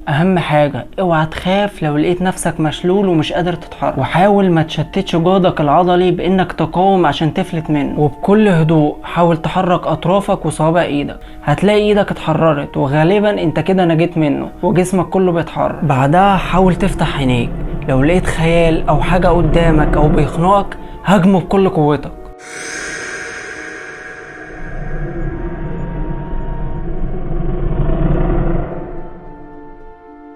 اهم حاجة اوعى تخاف لو لقيت نفسك مشلول ومش قادر تتحرك، وحاول ما تشتتش جهدك العضلي بانك تقاوم عشان تفلت منه، وبكل هدوء حاول تحرك اطرافك وصوابع ايدك، هتلاقي ايدك اتحررت وغالبا انت كده نجيت منه وجسمك كله بيتحرك. بعدها حاول تفتح عينيك، لو لقيت خيال او حاجة قدامك او بيخنقك هاجمه بكل قوتك.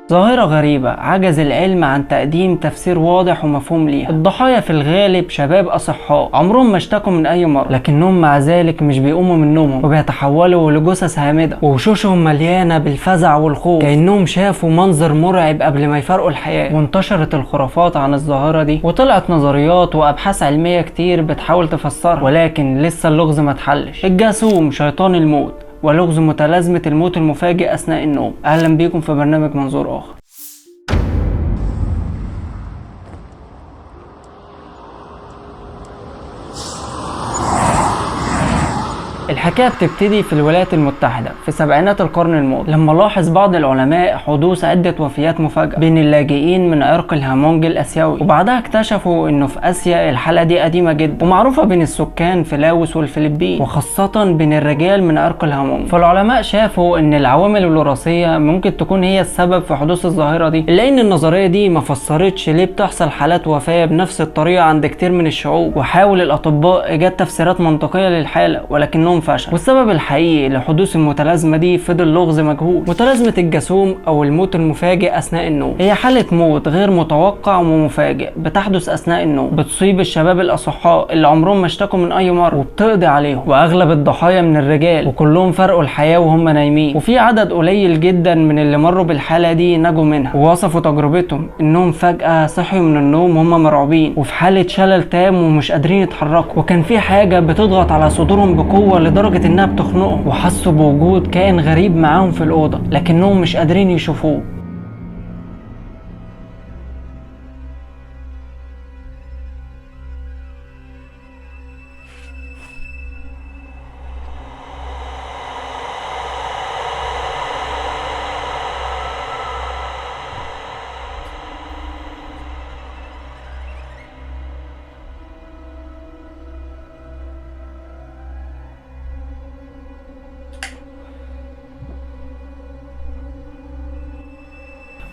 ظاهرة غريبة عجز العلم عن تقديم تفسير واضح ومفهوم ليها. الضحايا في الغالب شباب أصحاء عمرهم ما اشتكوا من أي مرض، لكنهم مع ذلك مش بيقوموا من نومهم وبيتحولوا لجثث هامدة ووشوشهم مليانة بالفزع والخوف كأنهم شافوا منظر مرعب قبل ما يفارقوا الحياة. وانتشرت الخرافات عن الظاهرة دي وطلعت نظريات وأبحاث علمية كتير بتحاول تفسرها، ولكن لسه اللغز ما اتحلش. الجاسوم شيطان الموت ولغز متلازمة الموت المفاجئ أثناء النوم. أهلا بيكم في برنامج منظور آخر. الحكاية بتبتدي في الولايات المتحدة في سبعينات القرن الماضي، لما لاحظ بعض العلماء حدوث عدة وفيات مفاجئة بين اللاجئين من عرق الهامونج الآسيوي، وبعدها اكتشفوا انه في آسيا الحالة دي قديمة جدا ومعروفة بين السكان في لاوس والفلبين، وخاصة بين الرجال من عرق الهامونج. فالعلماء شافوا ان العوامل الوراثية ممكن تكون هي السبب في حدوث الظاهرة دي، لان النظرية دي ما فسرتش ليه بتحصل حالات وفاة بنفس الطريقة عند كتير من الشعوب. وحاول الأطباء إيجاد تفسيرات منطقية للحالة ولكنهم فشل، والسبب الحقيقي لحدوث المتلازمة دي فضل لغز مجهول. متلازمة الجاسوم أو الموت المفاجئ أثناء النوم هي حالة موت غير متوقع ومفاجئ بتحدث أثناء النوم، بتصيب الشباب الأصحاء اللي عمرهم ما اشتكوا من أي مرض وبتقضي عليهم، وأغلب الضحايا من الرجال وكلهم فرقوا الحياة وهم نايمين، وفي عدد قليل جدا من اللي مروا بالحالة دي نجوا منها. ووصفوا تجربتهم إنهم فجأة صحيوا من النوم وهم مرعوبين وفي حالة شلل تام ومش قادرين يتحركوا، وكان في حاجة بتضغط على صدورهم بقوة لدرجة انها بتخنقهم، وحسوا بوجود كائن غريب معاهم في الأوضة لكنهم مش قادرين يشوفوه.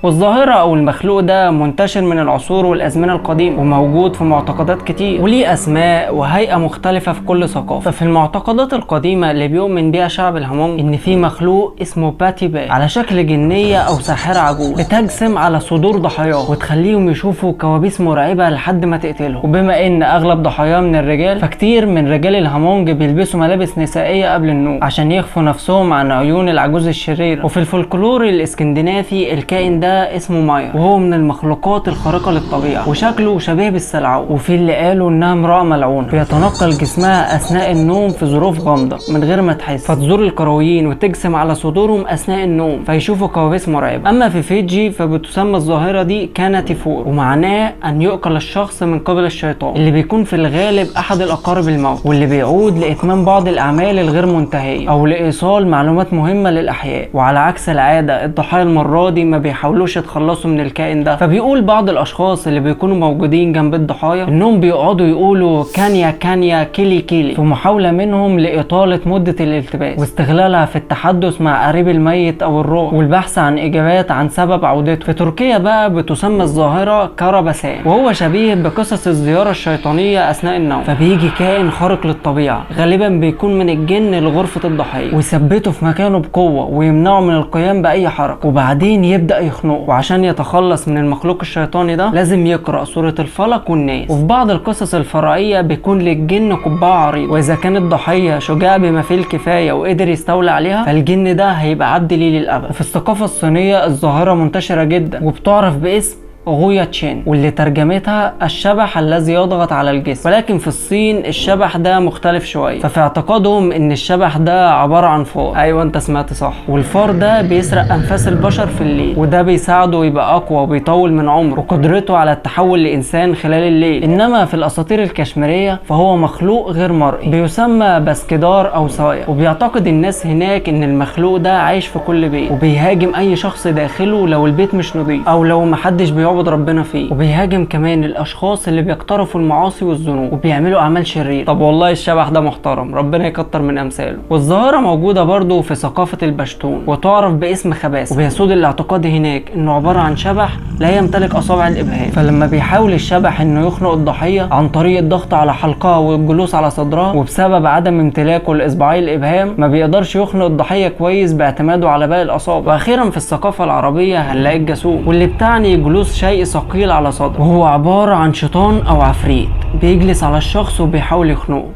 والظاهرة أو المخلوق ده منتشر من العصور والأزمنة القديمة وموجود في معتقدات كتير وليه أسماء وهيئة مختلفة في كل ثقافة. ففي المعتقدات القديمة اللي بيؤمن بيها شعب الهمونج إن في مخلوق اسمه باتي باي على شكل جنية أو ساحرة عجوز بتجسم على صدور ضحاياه وتخليهم يشوفوا كوابيس مرعبة لحد ما تقتلهم. وبما إن أغلب ضحاياه من الرجال، فكتير من رجال الهمونج بيلبسوا ملابس نسائية قبل النوم عشان يخفوا نفسهم عن عيون العجوز الشريرة. وفي الفولكلور الإسكندنافي الكائن ده اسمه مايا، وهو من المخلوقات الخارقة للطبيعة وشكله شبيه بالسلعوة، وفي اللي قالوا انها امرأة ملعونة بيتنقل جسمها اثناء النوم في ظروف غامضة من غير ما تحس، فتزور القرويين وتجسم على صدورهم اثناء النوم فيشوفوا كوابيس مرعبة. اما في فيجي فبتسمى الظاهرة دي كاناتيفور، ومعناه ان يؤكل الشخص من قبل الشيطان اللي بيكون في الغالب احد الاقارب الموت، واللي بيعود لاتمام بعض الاعمال الغير منتهية او لايصال معلومات مهمة للاحياء. وعلى عكس العادة الضحايا المرة دي ما بيحاولوش يتخلصوا من الكائن ده، فبيقول بعض الاشخاص اللي بيكونوا موجودين جنب الضحايا انهم بيقعدوا يقولوا كانيا كانيا كيلي كيلي في محاولة منهم لإطالة مدة الالتباس واستغلالها في التحدث مع قريب الميت او الروح والبحث عن اجابات عن سبب عودته. في تركيا بقى بتسمى الظاهرة كاراباسان، وهو شبيه بقصص الزيارة الشيطانية اثناء النوم، فبيجي كائن خارق للطبيعة غالبا بيكون من الجن لغرفة الضحية ويثبته في مكانه بقوة ويمنعه من القيام بأي حركة، وبعدين يبدأ يخنقه. وعشان يتخلص من المخلوق الشيطاني ده لازم يقرأ سورة الفلق والناس. وفي بعض القصص الفرعية بيكون للجن قبعة عريضة، وإذا كان الضحية شجاع بما فيه الكفاية وقدر يستولى عليها فالجن ده هيبقى عبد ليه للأبد. وفي الثقافة الصينية الظاهرة منتشرة جدا وبتعرف باسم غويا تشين، واللي ترجمتها الشبح الذي يضغط على الجسم. ولكن في الصين الشبح ده مختلف شوية، ففي اعتقادهم ان الشبح ده عبارة عن فار. ايوه انت سمعت صح، والفار ده بيسرق انفاس البشر في الليل، وده بيساعده يبقى اقوى وبيطول من عمره وقدرته على التحول لانسان خلال الليل. انما في الاساطير الكشميرية فهو مخلوق غير مرئي بيسمى باسكدار او سايا، وبيعتقد الناس هناك ان المخلوق ده عايش في كل بيت، وبيهاجم اي شخص داخله لو البيت مش نظيف او لو محدش بيعبد ربنا فيه، وبيهاجم كمان الاشخاص اللي بيقترفوا المعاصي والذنوب وبيعملوا اعمال شريرة. طب والله الشبح ده محترم، ربنا يكتر من امثاله. والظاهرة موجودة برضو في ثقافة البشتون وتعرف باسم خباثه، وبيسود الاعتقاد هناك انه عبارة عن شبح لا يمتلك اصابع الابهام، فلما بيحاول الشبح انه يخنق الضحية عن طريق الضغط على حلقها والجلوس على صدرها، وبسبب عدم امتلاكه لاصبعي الابهام ما بيقدرش يخنق الضحية كويس باعتماده على باقي الاصابع. واخيرا في الثقافة العربية هنلاقي الجاسوم، واللي بتعني جلوس شيء ثقيل على صدره، وهو عبارة عن شيطان او عفريت بيجلس على الشخص وبيحاول يخنقه.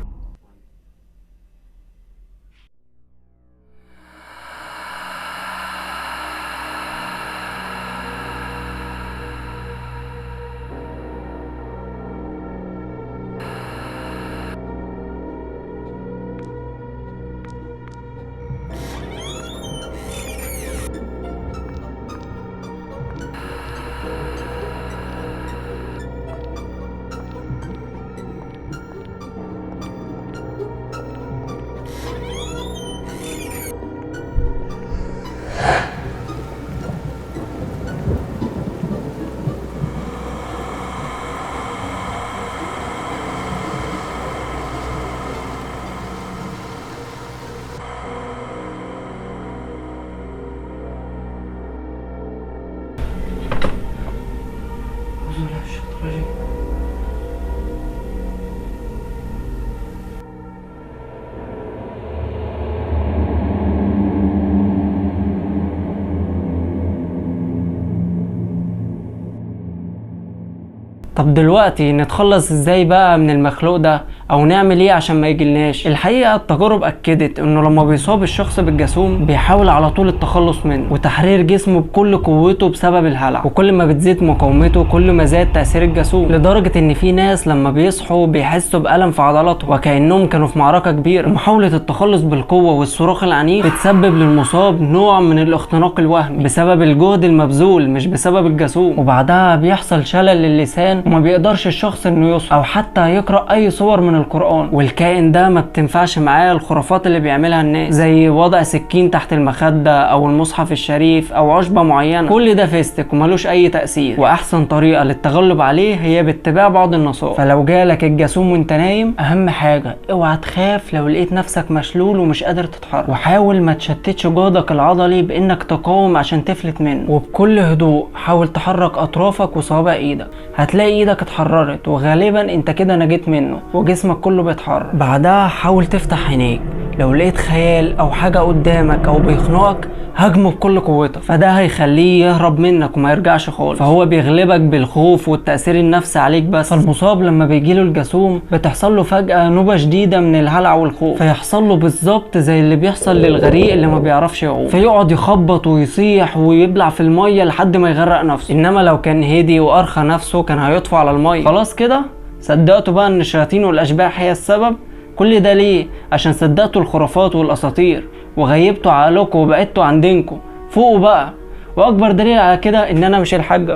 طب دلوقتي نتخلص ازاي بقى من المخلوق ده او نعمل ايه عشان ما يجيلناش؟ الحقيقة التجارب اكدت انه لما بيصاب الشخص بالجاسوم بيحاول على طول التخلص منه وتحرير جسمه بكل قوته بسبب الهلع، وكل ما بتزيد مقاومته كل ما زاد تاثير الجاسوم، لدرجة ان في ناس لما بيصحوا بيحسوا بالم في عضلاتهم وكانهم كانوا في معركة كبيرة. محاولة التخلص بالقوة والصراخ العنيف بتسبب للمصاب نوع من الاختناق الوهمي بسبب الجهد المبذول مش بسبب الجاسوم، وبعدها بيحصل شلل للسان وما بيقدرش الشخص انه يصحى او حتى يقرا اي صور من القرآن. والكائن ده ما بتنفعش معاه الخرافات اللي بيعملها الناس زي وضع سكين تحت المخدة او المصحف الشريف او عشبة معينة، كل ده فيستك وملوش اي تأثير. واحسن طريقة للتغلب عليه هي باتباع بعض النصائح. فلو جالك الجاسوم وانت نايم اهم حاجة اوعى تخاف لو لقيت نفسك مشلول ومش قادر تتحرك، وحاول ما تشتتش جهدك العضلي بانك تقاوم عشان تفلت منه، وبكل هدوء حاول تحرك اطرافك وصوابع ايدك، هتلاقي ايدك اتحررت وغالبا انت كده نجيت منه وجسمك كله بيتحرك. بعدها حاول تفتح عينيك، لو لقيت خيال او حاجة قدامك او بيخنقك هاجمه بكل قوتك، فده هيخليه يهرب منك وما يرجعش خالص، فهو بيغلبك بالخوف والتأثير النفسي عليك بس. فالمصاب لما بيجيله الجاسوم بتحصل له فجأة نوبة شديدة من الهلع والخوف، فيحصل له بالظبط زي اللي بيحصل للغريق اللي ما بيعرفش يعوم، فيقعد يخبط ويصيح ويبلع في المية لحد ما يغرق نفسه. انما لو كان هدي وارخى نفسه كان هيطفو على المية. خلاص كده صدقتوا بقى ان الشياطين والاشباح هي السبب؟ كل ده ليه؟ عشان صدقتوا الخرافات والاساطير وغيبتوا عقلكم وبعدتوا عن دينكم. فوقوا بقى. واكبر دليل على كده ان انا مش الحاج.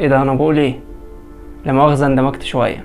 ايه ده انا بقول ايه؟ لا مؤاخذة اندمجت شوية.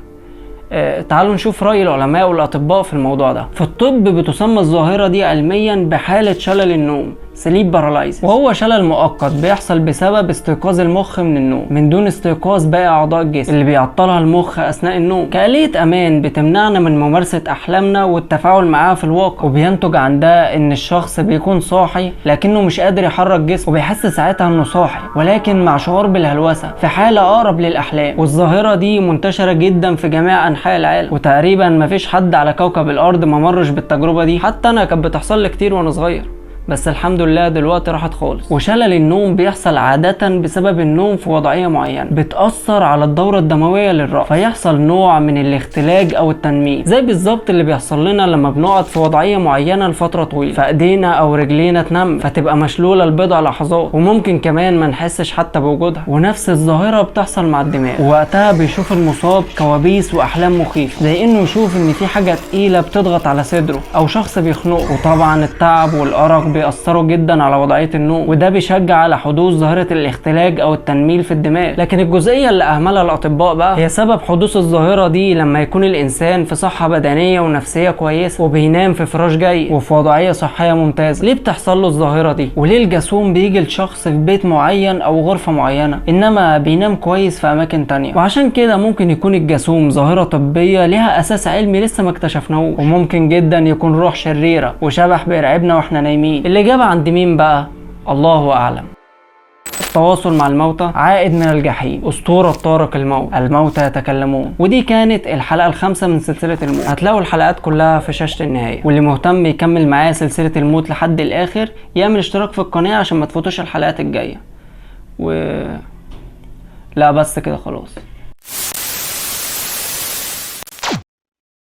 تعالوا نشوف رأي العلماء والأطباء في الموضوع ده. في الطب بتسمى الظاهرة دي علميا بحالة شلل النوم sleep paralysis، وهو شلل مؤقت بيحصل بسبب استيقاظ المخ من النوم من دون استيقاظ باقي اعضاء الجسم اللي بيعطلها المخ اثناء النوم، كآلية امان بتمنعنا من ممارسة احلامنا والتفاعل معاها في الواقع. وبينتج عن ده ان الشخص بيكون صاحي لكنه مش قادر يحرك جسمه، وبيحس ساعتها انه صاحي ولكن مع شعور بالهلوسة في حالة اقرب للاحلام. والظاهرة دي منتشرة جدا في جميع انحاء العالم، وتقريبا مفيش حد على كوكب الارض ما مرش بالتجربة دي، حتى انا كانت بتحصل لي كتير وانا صغير. بس الحمد لله دلوقتي راحت خالص. وشلل النوم بيحصل عادة بسبب النوم في وضعية معينة بتأثر على الدورة الدموية للرأس، فيحصل نوع من الاختلاج او التنميل، زي بالظبط اللي بيحصل لنا لما بنقعد في وضعية معينة لفترة طويلة، فايدينا او رجلينا تنم فتبقى مشلولة لبضع لحظات، وممكن كمان ما نحسش حتى بوجودها. ونفس الظاهرة بتحصل مع الدماغ، ووقتها بيشوف المصاب كوابيس واحلام مخيفة، زي انه يشوف ان في حاجة تقيلة بتضغط على صدره او شخص بيخنقه. وطبعا التعب والارق بيأثروا جدا على وضعية النوم، وده بيشجع على حدوث ظاهرة الاختلاج او التنميل في الدماغ. لكن الجزئية اللي اهملها الاطباء بقى هي سبب حدوث الظاهرة دي لما يكون الانسان في صحة بدنية ونفسية كويسة وبينام في فراش جيد وفي وضعية صحية ممتازة. ليه بتحصل له الظاهرة دي؟ وليه الجاسوم بيجي لشخص في بيت معين او غرفة معينة انما بينام كويس في اماكن تانية؟ وعشان كده ممكن يكون الجاسوم ظاهرة طبية ليها اساس علمي لسه ما اكتشفناهوش، وممكن جدا يكون روح شريرة وشبح بيرعبنا واحنا نايمين. الإجابة عند مين بقى؟ الله أعلم. التواصل مع الموتى، عائد من الجحيم، أسطورة طارق الموت، الموتى يتكلمون. ودي كانت الحلقة الخامسة من سلسلة الموت، هتلاقوا الحلقات كلها في شاشة النهاية. واللي مهتم يكمل معايا سلسلة الموت لحد الآخر يعمل اشتراك في القناة عشان ما تفوتوش الحلقات الجاية. لا بس كده خلاص.